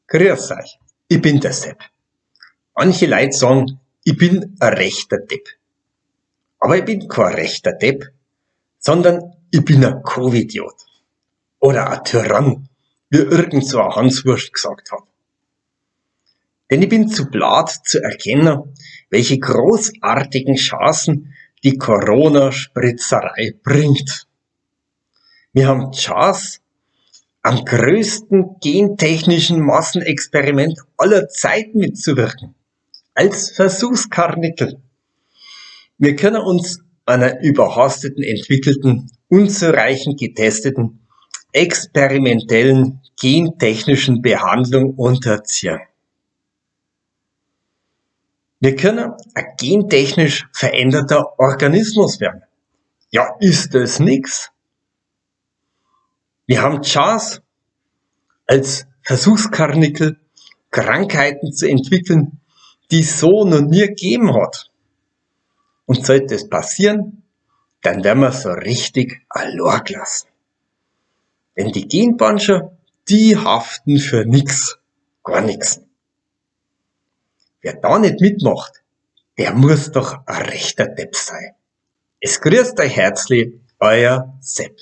Grüß euch, i bin der Sepp. Manche Leit sagen, i bin a rechter Depp. Aber i bin koa rechter Depp, sondern i bin a Covidiot. Oder a Tyrann, wie irgend so a Hanswurscht gsagt hat. Denn i bin zu blad zu erkenna, welche großartigen Chancen die Corona-Spritzerei bringt. Mir ham d'Chance, am größten gentechnischen Massenexperiment aller Zeiten mitzuwirken. Als Versuchskarnickel. Mir könna uns einer überhasteten entwickelten, unzureichend getesteten, experimentellen gentechnischen Behandlung unterziehn. Mir könna a gentechnisch veränderter Organismus werdn. Ja, is des nix? Mir ham d'Chance, als Versuchskarnickel Krankheiten zu entwickeln, die's so no nia gebn hat. Und sollt des passieren, dann werdn ma so richtig alloa glassn. Denn die Genbanscher, die haften für nix, gar nix. Wer da net mitmacht, der muss doch a rechter Depp sei. Es grüßt euch herzlich, euer Sepp.